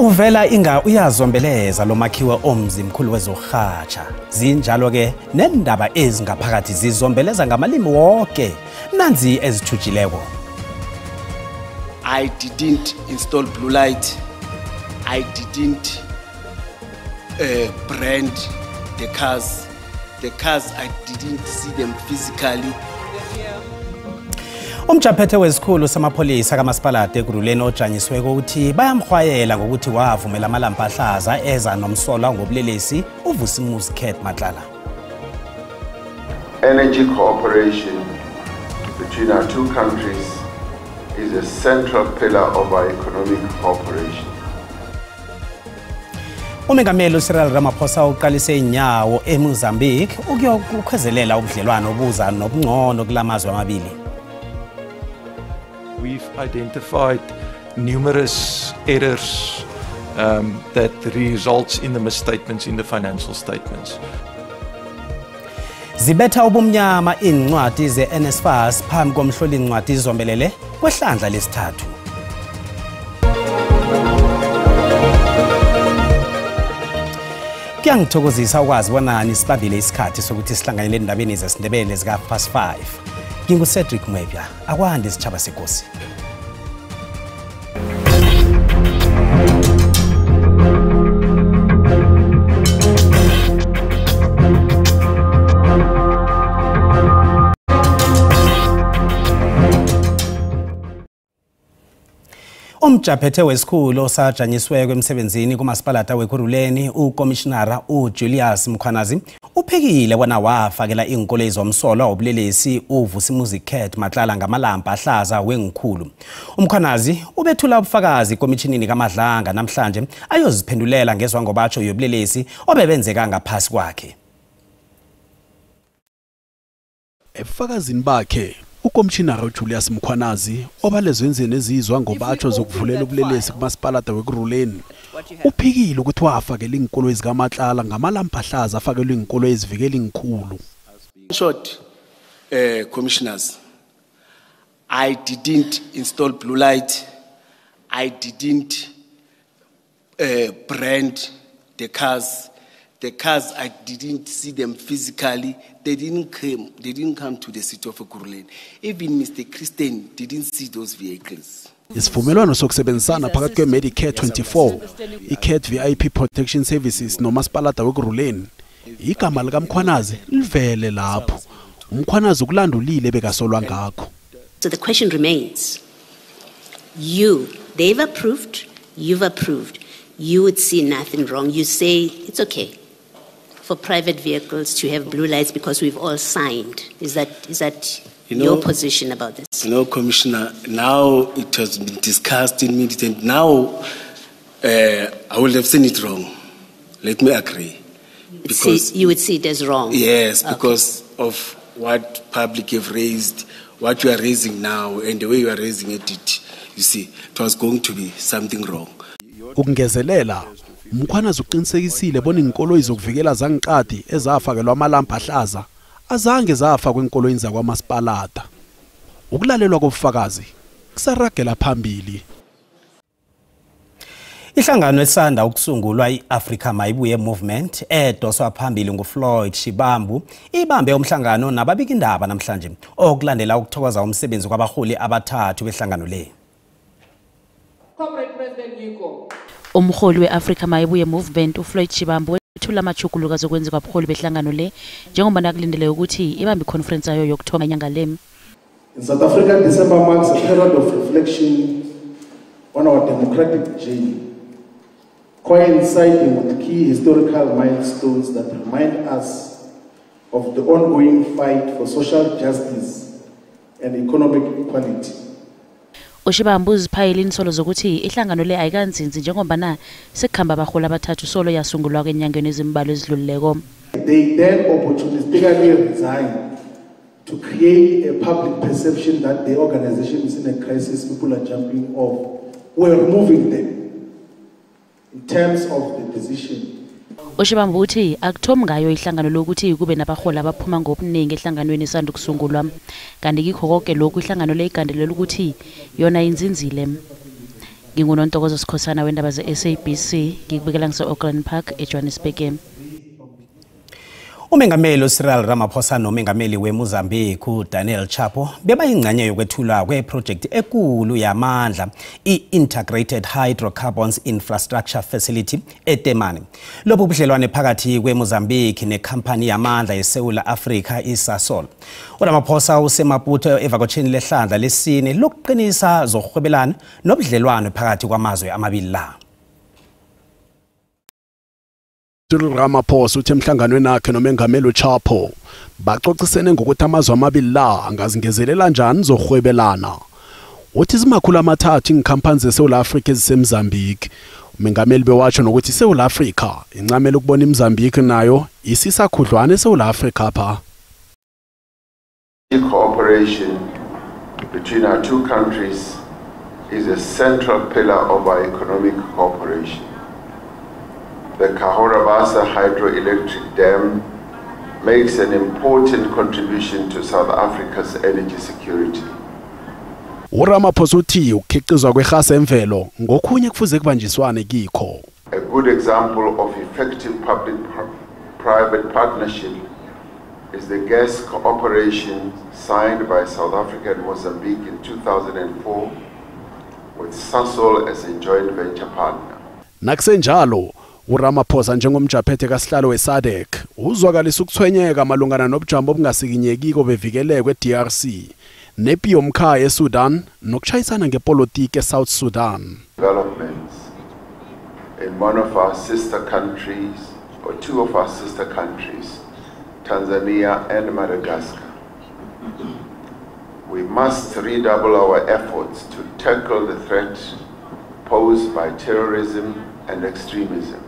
Uvela inga uyazombeleza lo makhiwo omzimkhulu wezokurhatjha. Zinjalo-ke nendaba ezingaphakathi zizombeleza ngamalimi woke. Nanzi ezithujileko. I didn't install blue light. I didn't brand the cars. The cars, I didn't see them physically. Umjaphethe wesikhulu samapholisa kamasipalati Ekurhuleni ojanyisiweko uthi bayamrhwayela ngokuthi wavumela amalampa ahlaza eza nomsolwa ngobulelesi uVusimuzi Cat Matlala. Energy cooperation between our two countries is a central pillar of our economic cooperation. Umengameli uCyril Ramaphosa uqalise inyawo eMozambique ukuyokukhwezelela ubudlelwano obuza nobungcono kulamazwe amabili. We've identified numerous errors that results in the misstatements in the financial statements. Zibetha ubumnyama incwadi ze-NSFAS phambi komhloli incwadi zombelele kwehlandla lesithathu. Kuyangithokozisa ukwazi bona nisibambile isikhathi sokuthi sihlanganyele endabeni zesiNdebele zika-5:30. NginguCedric Mwebya, akwande isitjhaba sekosi. Umjaphethe wesikhulu osajanyisiweko emsebenzini kumasipalata weKurhuleni ukomishinara uJulius Mkhwanazi uphikile bona wafakela iinkoloyi zomsolwa wobulelesi uVusimuzi Cat Matlala ngamalampa ahlaza wengikhulu. Umkhwanazi ubethula ubufakazi ekomishinini kaMadlanga namhlanje ayoziphendulela ngezwangobatsho yobulelesi obebenzeka ngaphasi kwakhe. Ebufakazini bakhe ukomishinara uJulius Mkhwanazi obalezwenzeni ezizwa ngobatsho zokuvulela ubulelesi kumasipalata weKurhuleni uphikile ukuthi wafakela iinkoloyi zikaMatlala ngamalampa ahlaza afakelwe iinkoloyi ezivikela iinkhulu. In short, commissioners, I didn't install blue light. I didn't brand the cars. The cars, I didn't see them physically. They didn't come to the city of Ekurhuleni. Even Mr. Christian didn't see those vehicles. Isivumelwano sokusebenzisana phakathi kwe-Medicare 24, i-Cat VIP Protection Services nomasipalata weKurhuleni, igama likaMkhwanazi livele lapho. Umkhwanazi ukulandulile bekasolwa ngakho. So the question remains, they've approved, you've approved. You would see nothing wrong. You say it's okay for private vehicles to have blue lights because we've all signed. Is that your position about this? You know, Commissioner, now it has been discussed in minutes, and now I would have seen it wrong. Let me agree. Because you would see it as wrong. Yes, okay. Because of what public have raised, what you are raising now, and the way you are raising it, you see, it was going to be something wrong. Ukungezelela, Mkhwanazi uqinisekisile bona iinkoloyi zokuvikela zangiqadi ezafakelwa amalampa ahlaza azange zafakwa eenkoloyini zakwamasipalata. Ukulalelwa kobufakazi kusaragela phambili. Ihlangano esanda ukusungulwa i-Africa Mayibuye Movement edoswa phambili nguFloyd Shibambu ibambe umhlangano nababikindaba namhlanje okulandela ukuthokoza umsebenzi kwabaholi abathathu behlangano le. Umholi we-Africa Mayibuye Movement uFloyd Shibambu wethula amajuguluko azokwenziwa kwabuholi behlangano le njengoba nakulindeleke ukuthi ibambe iconference yayo yokuthoma inyanga le. In South Africa, December marks a period of reflection on our democratic journey, coinciding with key historical milestones that remind us of the ongoing fight for social justice and economic equality. uShibambu uziphayile insolo zokuthi ihlangano le ayikanzinzi njengoba na sekukhamba abaholi abathathu solo yasungulwa kwenyangeni ezimbalwa ezidlulileko. They then opportunistically resigned to create a public perception that the organization is in a crisis, people are jumping off. We're removing them in terms of the decision. uShibambu uthi akuthomi ngayo ihlangano lokuthi kube nabaholi abaphuma ngobuningi ehlanganweni esanda kusungulwa, kanti kikho konke lokhu ihlangano le igandelela ukuthi yona inzinzile. Ngingunontokozo Sikhosana wendaba ze-SABC, ngikubikela ngise-Auckland Park eJohannesburg. Umengameli Cyril Ramaphosa nomengameli weMozambique uDaniel Chapo bebayingxenye yokwethulwa kweprojekthi enkulu yamandla i-Integrated Hydrocarbons Infrastructure Facility eTemane. Lobu budlelwane phakathi kweMozambique nekhampani yamandla yeSouth Africa iSasol. uRamaphosa useMaputo evakotsheni lehlandla lesine lokuqinisa zokuhwebelana nobudlelwane phakathi kwamazwe amabili la. Cyril Ramaphosa uthe emhlanganweni wakhe nomengameli uChapo baxoxisene ngokuthi amazwe amabili la angazingezelela njani zokuhwebelana. Uthi zimakhulu amathathu iinkhampani zeSouth Africa eziseMozambique. Umengameli bewatsho nokuthi iSouth Africa incamela ukubona iMozambique nayo isisakhudlwana eSouth Africa pha. Cooperation between our two countries is a central pillar of our economic cooperation. The Cahora Bassa hydroelectric dam makes an important contribution to South Africa's energy security. uRamaphosa uthi ukukhiqizwa kwerhasi emvelo ngokhunye kufuze kubanjiswane kikho. A good example of effective public-private partnership is the gas cooperation signed by South Africa and Mozambique in 2004 with Sasol as a joint venture partner. Nakusenjalo, uRamaphosa njengomjaphethe kasihlalo weSADC uzwakalisa ukuthwenyeka malungana nobujamo obungasikinyekiko bevikeleko eDRC, nepi yomkhaya eSudan nokushayisana ngepolitiki eSouth Sudan. Developments in one of our sister countries or two of our sister countries, Tanzania and Madagascar. We must redouble our efforts to tackle the threat posed by terrorism and extremism.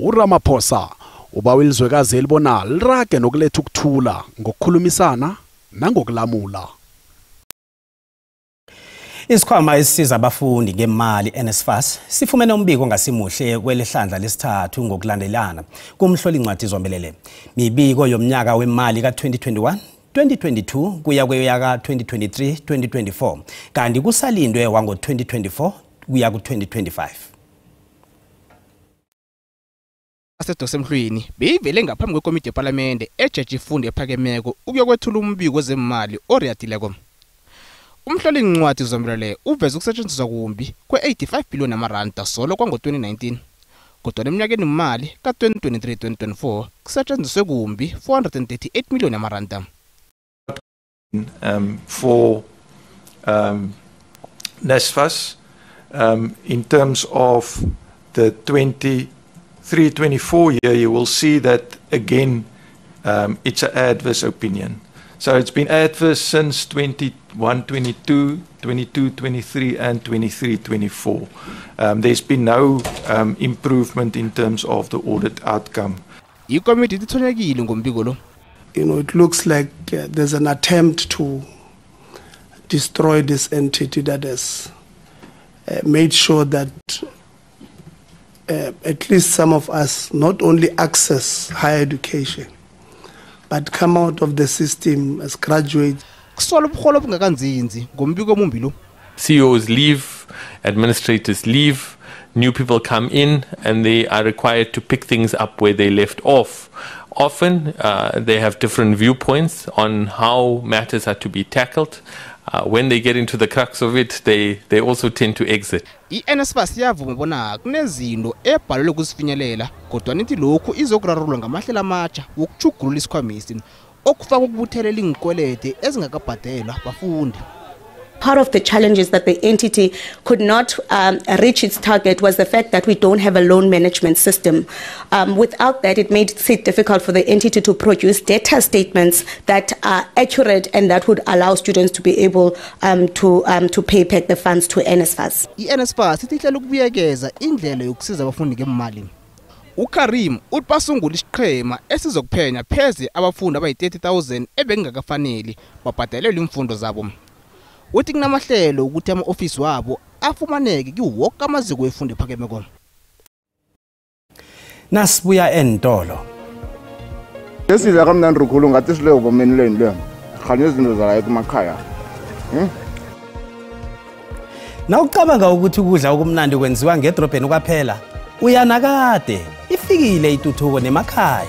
uRamaphosa ubawa ilizwekazi elibona lirage nokuletha ukuthula ngokukhulumisana nangokulamula. Isikhwama esisiza abafundi ngemali NSFAS sifumene umbiko ongasimuhle kwelehlandla lesithathu ngokulandelana kumhlolincwadi zombelele. Mibiko yomnyaka wemali ka-2021 2022 kuya kweyaka 2023 2024 kanti kusalindwe wango-2024 kuya ku-2025. Asedosemhlweni beyivele ngaphambi kwekomiti yePhalamende ejaji ifundo ephakemeko ukuyokwethula umbiko wezemali oriyadileko. Umhloli incwadi zombelele uveze ukusetshenziswa kumbi kwe-85 billion amaranda solo kwango-2019, kodwa eminyakeni imali ka-2023-2024 kusetshenziswe kumbi 438 million amaranda. For NSFAS, in terms of the 23-24 year, you will see that again it's an adverse opinion. So it's been adverse since 21-22, 22-23 and 23-24. There's been no improvement in terms of the audit outcome. You know, it looks like there's an attempt to destroy this entity that has made sure that at least some of us not only access higher education, but come out of the system as graduates. CEOs leave, administrators leave, new people come in, and they are required to pick things up where they left off. Often, they have different viewpoints on how matters are to be tackled. When they get into the crux of it, they also tend to exit. I-NSFAS iyavuma bona kunezinto ebhalelwe ukuzifinyelela, kodwa nithi lokhu izokurarululwa ngamahlelo amatsha wokutjhugulula isikhwamesi okufaka ukubuthelela iinkwelede ezingakabhadelwa bafundi. Part of the challenges that the entity could not reach its target was the fact that we don't have a loan management system. Without that, it made it difficult for the entity to produce data statements that are accurate and that would allow students to be able to pay back the funds to NSFAS. I-NSFAS ithi ihlela ukubuyekeza indlela yokusiza abafundi ngemali. uKarim uthi basungula isiqhema esizokuphenya pheze abafundi abayi-30,000 ebengakafaneli babhadelelwe imfundo zabo. Uthi kunamahlelo ukuthi ama-ofisi wabo afumaneke kiwo woke amaziko efundo ephakemeko. Nasibuya entolo. Lesidla kamnandi khulu ngathi sileyo bomeni leni le. Khanye izinto zala emakhaya. Nawucabanga ukuthi ukudla okumnandi kwenziwa ngedrobheni kwaphela, uyanakade ifikile ituthuko nemakhaya.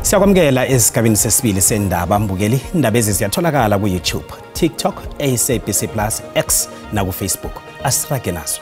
Siyakwamukela esigabeni sesibili sendaba mbukeli. Indaba ezi ziyatholakala ku-YouTube, TikTok, SABC Plus, X naku-Facebook. Asirage nazo.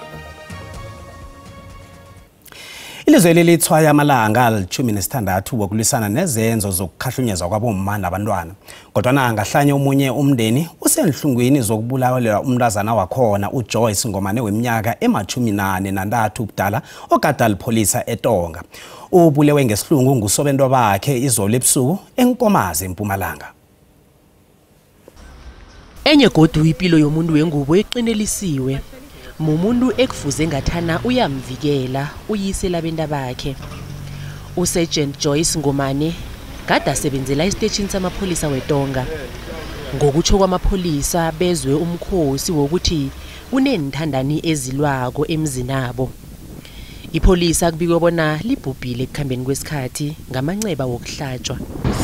Ilizwe lelithwaya amalanga ali-16 wokulwisana nezenzo zokukhahlunyezwa kwabomma nabantwana. Kodwana ngahlanye omunye umndeni usenhlungwini zokubulawelwa umntazana wakhona uJoyce Ngomane weminyaka ema-43 ubudala ogada alipholisa eTonga. Ubulewe ngesihlungu ngusobento bakhe izolo ebusuku eNkomazi eMpumalanga. Enye godu impilo yomuntu wengubo eqinelisiwe. Mumuntu ekufuze ngathana uyamvikela uyise labenda bakhe. USergeant Joyce Ngomane kade asebenzela esiteshini samapholisa weTonga. Ngokutsho kwamapholisa bezwe umkhosi wokuthi kunenthandani ezilwako emzinabo. Ipholisa kubikwe bona libhubhile ekukhambeni kwesikhathi ngamanceba wokuhlatshwa.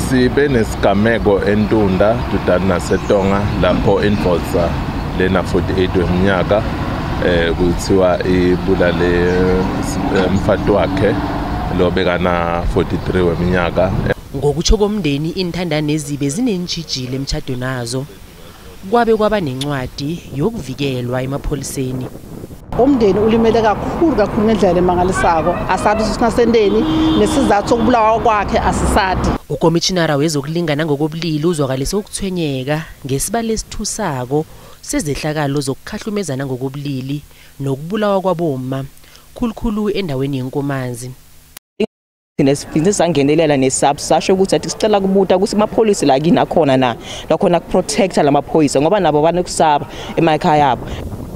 Sibe nesigameko eNtunda dudane naseTonga lapho indvodza lena 48 weminyaka kuthiwa ibulale umfati wakhe lo bekana 43 weminyaka. Ngokutsho komndeni inthandane ezibe zinentshijile emtshadweni nazo. Kwabe kwaba nencwadi yokuvikelwa emapholiseni. Umndeni ulimele kakhulu kakhulu ngendlela emangalisako. Asathi sinasendeni nesizathu sokubulawa kwakhe asisadi. Ukomishinara wezokulingana ngokobulili uzwakalise ukuthwenyeka ngesibalo esithusako sezehlakalo zokukhahlumezana ngokobulili nokubulawa kwabomma khulukhulu endaweni yeNkomazi. Thina sangenelela neSAPS sasho ukuthi athi sicela kubuta ukuthi amapholisi la kini akhona na lakhona kuprotecta lamaphoyisa ngoba nabo banokusaba emakhaya abo.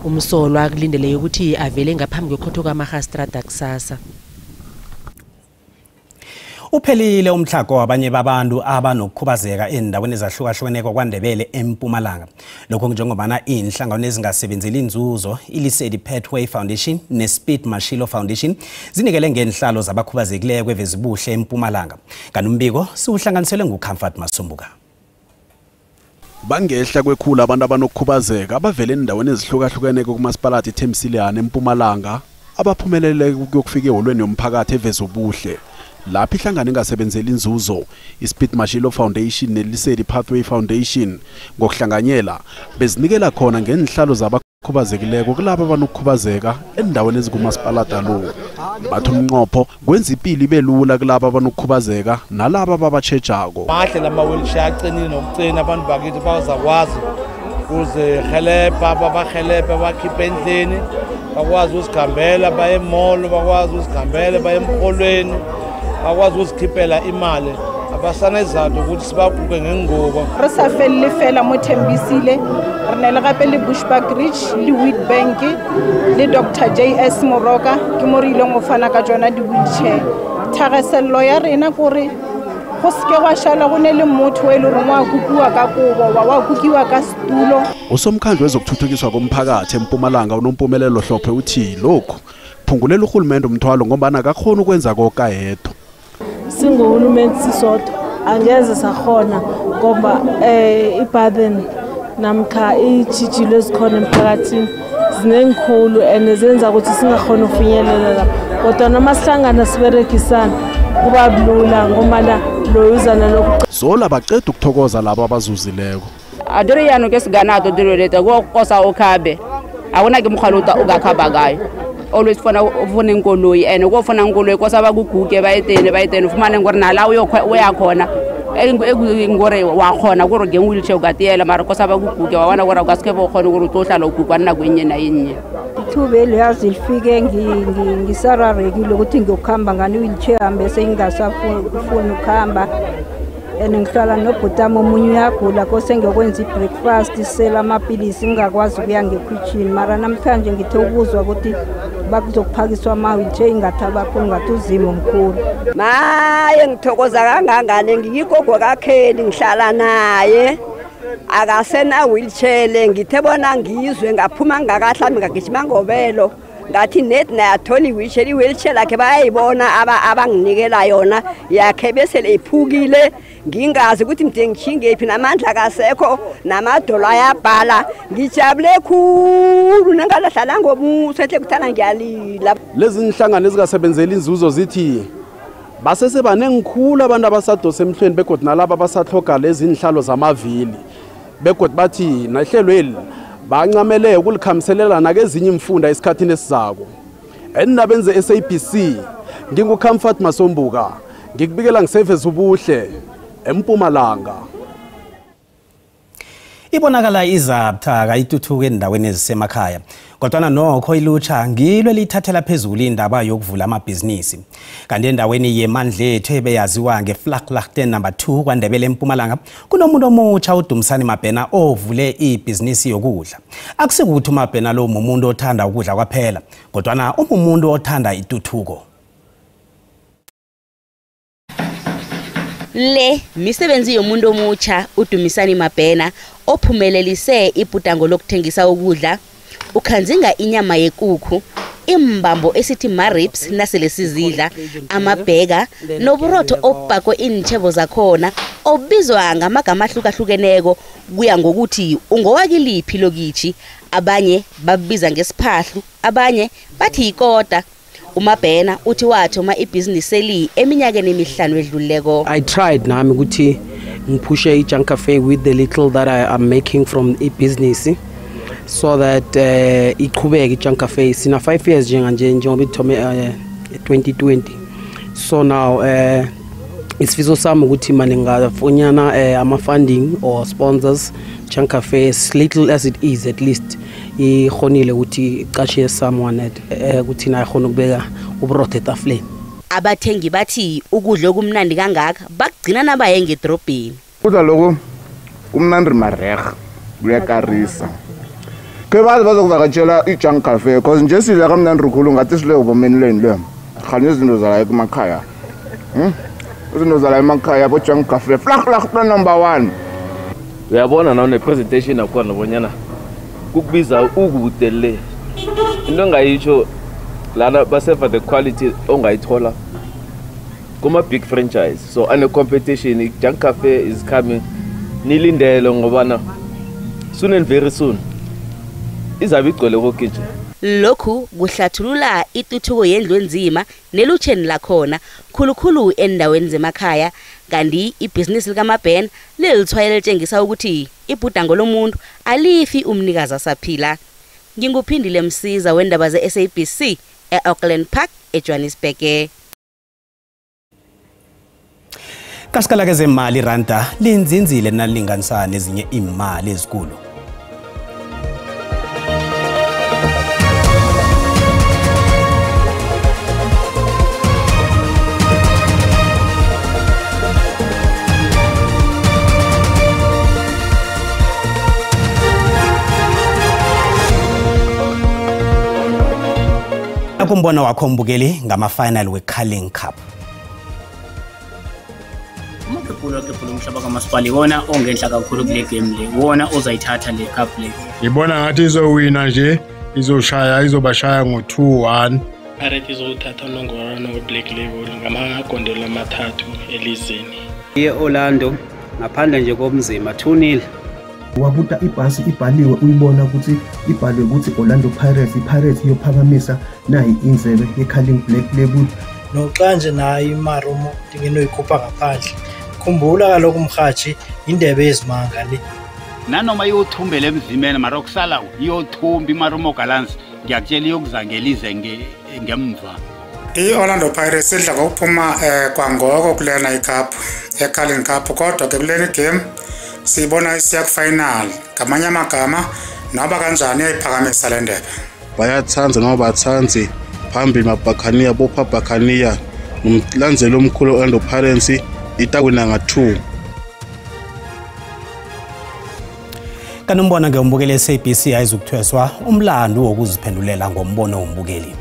Umsolwa kulindeleke ukuthi avele ngaphambi kwekhotho kaMagistrata kusasa. Uphelile umtlhago wabanye babantu abanokukhubazeka endaweni ezahlukahlukeneko kwaNdebele eMpumalanga. Lokho njengobana inhlangano ezingasebenzeli inzuzo iLisedi Pathway Foundation neSpeed Mashilo Foundation zinikele ngenhlalo zabakhubazekileko evezibuhle eMpumalanga. Kanti umbiko siwuhlanganiselwe nguComfort Masumbuka. Bangehla kwekhulu abantu abanokukhubazeka abavele endaweni ezihlukahlukeneko kumasipalati iThemsiliyane eMpumalanga abaphumelele ukuyofika eholweni yomphakathi evezobuhle. Lapho ihlangano engasebenzeli inzuzo iSpeed Mashilo Foundation neLisedi Pathway Foundation ngokuhlanganyela bezinikela khona ngenhlalo zabakhubazekileko kulabo abanokukhubazeka endaweni ezikumasipalata lo. Bathi umnqopho kwenza impilo ibe lula kulabo abanokukhubazeka nalabo ababatshejako. Mahle lama wheelchair aqinile nokuqina abantu bakithi bazakwazi ukuzihelebha babahelebhe bakhiphe endlini bakwazi ukuzikhambela baye emall, bakwazi ukuzikhambela baye emholweni, bakwazi ukuzikhiphela imali. Abasanezathu ukuthi sibaguge ngengubo. Re sa felle fela mo Thembisile, re ne le gape le Bushbuck Ridge le Witbank le Dr JS Moroka ke mo re ileng go fana ka tsona di-wheelchair. Thagesello ya rena kore go seke gwa šala go ne le motho e le goreng wa kukiwa ka kobo wa kukiwa ka setulo. Usomkhandlu wezokuthuthukiswa komphakathi eMpumalanga uNompumelelo Hlophe uthi lokhu phungulela urhulumende umthwalo ngombana akakhoni ukwenza konke yedwa. Singuhulumeni sisodwa angeze sakhona ngoba iburden namkha iitshijilo ezikhona emphakathini zinengikhulu and zenza ukuthi singakhona ukufinyelela lapho, kodwa noma sihlangana siberegisana kuba bulula ngoba loyo uzana lokhu. Zola baqeda ukuthokoza labo abazuzileko. Adore yano ke sigana to direleta go kosa okhabe awona ke mokgwa o ka khaba kayo. Always funa ufuna inkoloyi and ukufuna inkoloyi kosa bakuguge bayetene ufumane ngore nala uyakhona ngore wakhona gore ke wheelchair o ka tiela mara kosa bakuguge wa bona gore o ka se bo khona gore o tlo hlala o gugwa nako enye na enye. Ithuba eliyazi lifike ngisararekile ukuthi ngiyokuhamba ngani wheelchair bese ngingasafuni ukuhamba and ngihlala nobhutami omunye uyagula kose ngiyokwenza i-breakfast sela amapilisi ngingakwazi ukuya ngekhwitshini mara namhlanje ngithe ukuzwa ukuthi bakuzokuphakiswa ama-wheelchair ingathaba kakhulu ngathi uzimo mkhulu. Maye ngithokoza kangangani ngiyigogo kaKheli ngihlala naye akasena wheelchair ngithe bona ngizwe ngaphuma ngakahlami ngagijima ngobelo Ngathi net naye athole i-wheelchair, i-wheelchair lakhe bayayibona abanginikela yona yakhe bese iphukile. Ngingazi ukuthi mde ngishingephi, namandla akasekho, namadolo ayabhala. Ngijabule khulu nangalahlala ngomuso ehle kuthala ngiyalila. Lezi inhlangano ezingasebenzeli inzuzo zithi basese banengikhulu abantu abasadose emhlweni begodwa nalabo abasahloga lezi inhlalo zamavili, begodwa bathi nahlelweli bancamele ukulikhambiselela nakezinye imfunda esikhathini esizako. Endabeni ze-SABC nginguComfort Masombuka, ngikubikela ngiseveza ubuhle eMpumalanga. Ibonakala izabuthaka ituthuko endaweni ezisemakhaya, kodwana nokho ilutsha ngilo elithathela phezulu indaba yokuvula amabhizinisi. Kanti endaweni yeMandlethu ebeyaziwa ngeVlaklachten number 2 kwaNdebele eMpumalanga kunomuntu omutsha uDumisani Mabhena ovule ibhizinisi yokudla. Akusikuthi uMabhena lo mumuntu othanda ukudla kwaphela, kodwana umumuntu othanda ituthuko. Le misebenzi yomuntu omutsha uDumisani Mabhena ophumelelise ibhudango lokuthengisa ukudla, ukhanzinga inyama yekukhu, imbambo esithi ma-ribs nasele sizidla, amabheka noburotho obubhakwe iintshebo zakhona obizwa ngamagama ahlukahlukeneko kuya ngokuthi ungowakiliphi lokitshi. Abanye babiza ngesiphahlu, abanye bathi yikota. uMabhena uthi wathoma ibhizinisi eli eminyakeni emihlanu edluleko. I tried nami ukuthi ngiphushe i-Junk Cafe with the little that I am making from i-business so that iqhubeke i-Junk Cafe. Sina 5 years njenganje njengoba ithome 2020. So now isifiso sami ukuthi manje ngingafonyana ama-funding or sponsors. Junk Cafe, as little as it is, at least ikhonile ukuthi iqashe someone ukuthi naye khona ukubeka uburotho etafuleni. Abathengi bathi ukudla okumnandi kangaka bakugcina nabaye ngedrobheni. Ukudla lokhu kumnandi marehe, kuyakarisa. Ke bazi bazokuvakatshela i-Junk Cafe because nje sidla kamnandi khulu ngathi sile ubomeni le. Khanye izinto zala emakhaya. Izinto zala emakhaya bo Junk Cafe flak number 1. Uyabona na une presentation yakhona bonyana kukubiza ukude le. Into engayitsho lana baseva the quality ongayithola kuma big franchise. So ane competition, Junk Cafe is coming. Nilindele ngobana soon and very soon izabe igcwele konke nje. Lokhu kuhlathulula ituthuko yendlu enzima nelutsheni lakhona khulukhulu endaweni zemakhaya. Kanti ibhizinisi likaMabhena lilithwayele litshengisa ukuthi ibhudango lomuntu alifi umnikazi asaphila. Nginguphindile Msiza wendaba ze-SABC e-Auckland Park eJohannesburg. Kasikala kezemali iranda linzinzile nalinganisana nezinye imali ezikulu. Kumbono wakho mbukeli ngama-final we-Carling Cup. Umakephulo kephula umhlaba kamasipala iwona ongenhla kakhulu kule game le, wona ozayithatha le cup le. Ngibona ngathi izowina nje, izoshaya izobashaya ngo-2-1. Pirates izowuthatha unongorwana we-Black Label ngamagondelo amathathu elizeni. Iye Orlando ngaphandle nje komzima 2-0. Wabuta ibhasi ibhaliwe uyibona ukuthi ibhalwe ukuthi Orlando Pirates, iPirates iyophakamisa nayi indlebe yeCarling Black Label. Noxa nje nayo iMarumo ndingenoyikhupha ngaphandle. Khumbula kaloku mrhatshi indebe yezimanga le. Nanoma iyothumbela emzimeni mara okusala iyothumba iMarumo Gallants, ngiyakutshela iyokuzangela ize ngemva. I-Orlando Pirates idla ngokuphuma kwangoko kulena icup, eCarling Cup, kodwa ke kulena igame siyibona isiya ku-final. Ngamanye amagama noba kanjani iyayiphakamisa le ndebe. Bayathanda noma bathanzi phambili mabhakhaniya bopha bhakhaniya nomlandzeli omkhulu Orlando Pirates itawina nga-2. Kanti umbona ngeumbukeli SABC ayizukuthweswa umlando wokuziphendulela ngombono wombukeli.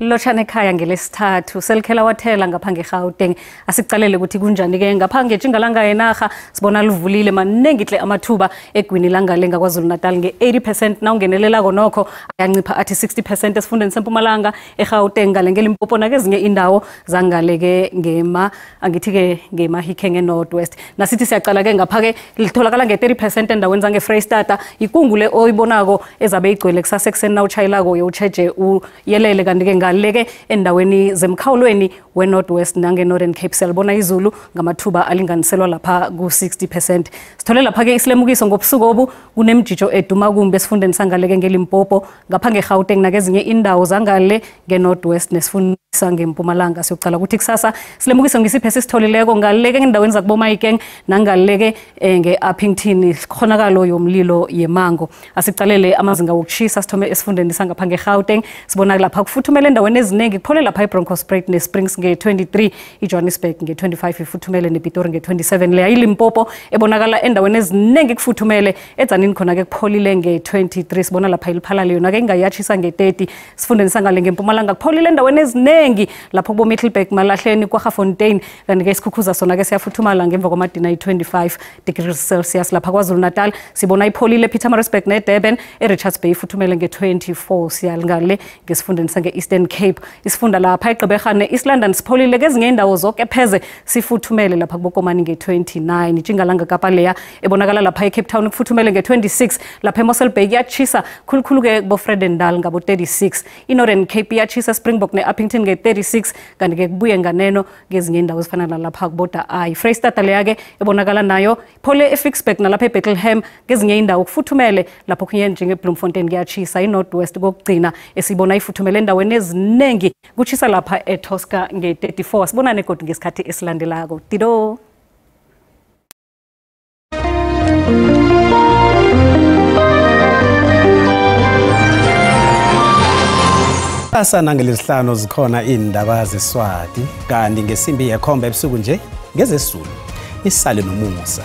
Lotshana ekhaya ngelesithathu selikhela wathela ngapha ngeGauteng. Asicalele ukuthi kunjani ke ngapha ngetjingalanga yenarha, sibona livulile maningi tle amathuba egwini langale ngaKwaZulu Natal nge-80% nawungenelelako nokho ayancipha athi 60% esifundeni seMpumalanga, eGauteng, ngale ngeLimpopo nakezinye indawo zangale ke ngema angithi ke ngeMahikeng eNorth West. Nasithi siyacala ke ngapha ke litholakala nge-30% endaweni zangeFreyistata. Ikungule oyibonako ezabe igcwele kusasa ekuseni nawutshayelako uyowutsheje uyelele, kanti ke ngaleke endaweni zemkhawulweni we-North West nange-Northern Cape siyalibona izulu ngamathuba alinganiselwa lapha ku-60%. Sithole lapha-ke isilemukiso ngobusuku obu kunemjijo eduma kumbi esifundeni sangaleke ngeLimpopo, ngapha ngeGauteng nakezinye indawo zangale nge-North West nesifundeni sangempumalanga. Siyocala ukuthi kusasa silemukiso ngisiphe sisitholileko ngaleke endaweni zakuboMahikeng nangaleke nge-Upington khonakalo yomlilo yemango. Asicalele amazinga wokushisa sithome esifundeni sangapha ngeGauteng, sibona lapha kufuthumele endaweni eziningi, kuphole lapha eBronkhorstspruit neSprings nge-23, iJohannesburg nge-25 ifuthumele, nePitori nge-27. Leya iLimpopo ebonakala endaweni eziningi kufuthumele, eDzanini khona-ke kupholile nge-23, sibona lapha iLiphalale yona-ke ingayatshisa nge-30. Sifundeni sangale ngempumalanga kupholile endaweni eziningi lapho kubo Middelburg, Malahleni, Kwaggafontein, kanti-ke isikhukhuza sona-ke siyafuthumala ngemva kwamadina ayi-25 degrees Celsius. Lapha KwaZulu Natal sibona ipholile Pietermaritzburg neDurban, eRichards Bay ifuthumele nge-24. Siyalingale ngesifundeni sange-Eastern Cape, isifunda lapha eGqeberha ne-East London sipholile, kezinye indawo zonke pheze sifuthumele lapha kuboKomani nge-29. Itshingalanga Kapa leya ebonakala lapha eCape Town kufuthumele nge-26, lapha eMossel Bay kuyatshisa khulukhulu-ke kubo-Fredendal ngabo-36. I-Northern Cape iyatshisa Springbok ne-Upington nge-36, kanti-ke kubuye nganeno ngezinye indawo ezifana nalapha kuboda I. Freystata leya-ke ebonakala nayo phole eFicksburg nalapha eBethlehem, ngezinye indawo kufuthumele lapho kunye njengeBloemfontein kuyatshisa. I-North West kokugcina esibona ifuthumele endaweni eziningi, kutshisa lapha eTosca nge-34. Sibonane godu ngesikhathi esilandelako. Dido. Kusasa nangelesihlanu zikhona indaba zeSwati, kanti ngesimbi yekhomba ebusuku nje ngezesiZulu. Isale nomusa.